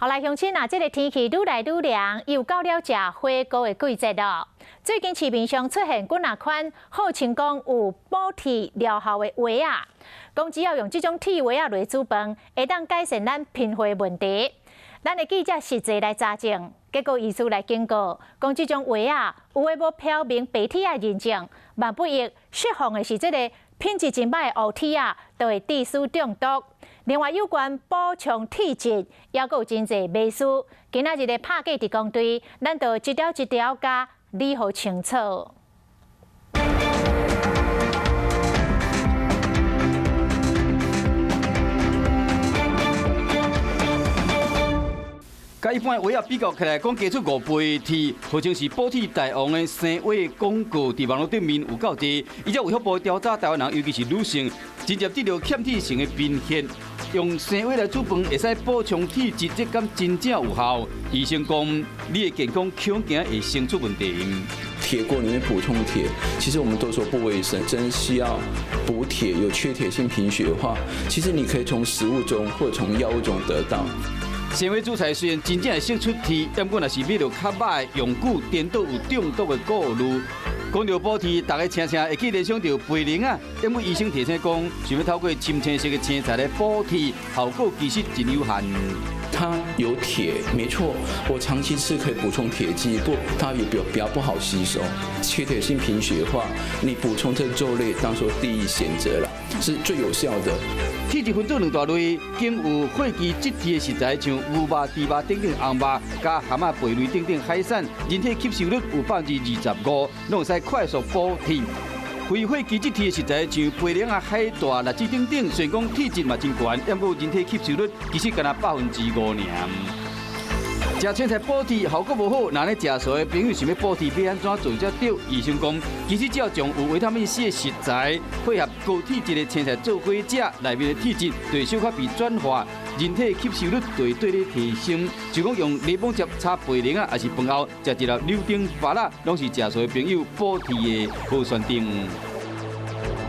好來，鄉親啊，這个天氣愈來愈涼，又到了食火鍋的季節咯。最近市面上出現幾若款號稱講有補鐵療效的糜仔，講只要用這種鐵糜仔來煮飯，會當改善咱貧血問題。咱的記者實際來查證，結果醫師來警告，講這種糜仔有的無標明白鐵仔認證，萬不得釋放的是這个品質真䆀的烏鐵仔，就會致使中毒。另外，有關補充鐵質，猶閣有真濟迷思。今仔日的拍假特工隊，咱就一條一條共理予清楚。佮一般的糜仔比較起來，講加出5倍鐵，號稱是補鐵大王的生糜廣告，佇網路頂面有夠濟。伊才衛福部調查台灣人，尤其是女性，真濟得著欠鐵性的貧血，用生糜來煮飯，會使補充鐵質，這敢真正有效？醫生講，你的健康恐驚會先出問題。鐵鍋裡面補充鐵，其實我們都說不衛生，真需要補鐵，有缺鐵性貧血的話，其實你可以從食物中或從藥物中得到。生糜煮菜雖然真正會釋出鐵，不過若是買著較歹，用久顛倒有中毒的顧慮。講著補鐵，大家聽聽會去聯想著培靈啊。不過醫生提醒講，想欲透過深青色的青菜來補鐵，效果其實真有限。它有鐵，沒錯，我長期吃可以補充鐵劑，不，它也比較不好吸收。缺鐵性貧血的話，你補充這肉類當做第一選擇了，是最有效的。鐵質分做兩大類，兼有血基質鐵的食材，像牛肉、豬肉等等紅肉，佮蚶仔、貝類等等海產，人體吸收率有25%，攏會使快速補鐵。非血基質鐵的食材，像培良啊、海帶、栗子等等，雖然講鐵質嘛真懸，不過人體吸收率其實干焦5%爾。食青菜補鐵效果無好，若咧食素的朋友想欲補鐵，欲按怎做才對？醫生講，其實只要將有維他命 C 的食材配合高鐵質的青菜做伙食，內面的鐵質就會小可被轉化，人體吸收率就會對咧提升。就講用檸檬汁炒培靈啊，抑是飯後食一粒柳丁芭樂，攏是食素的朋友補鐵的好選擇。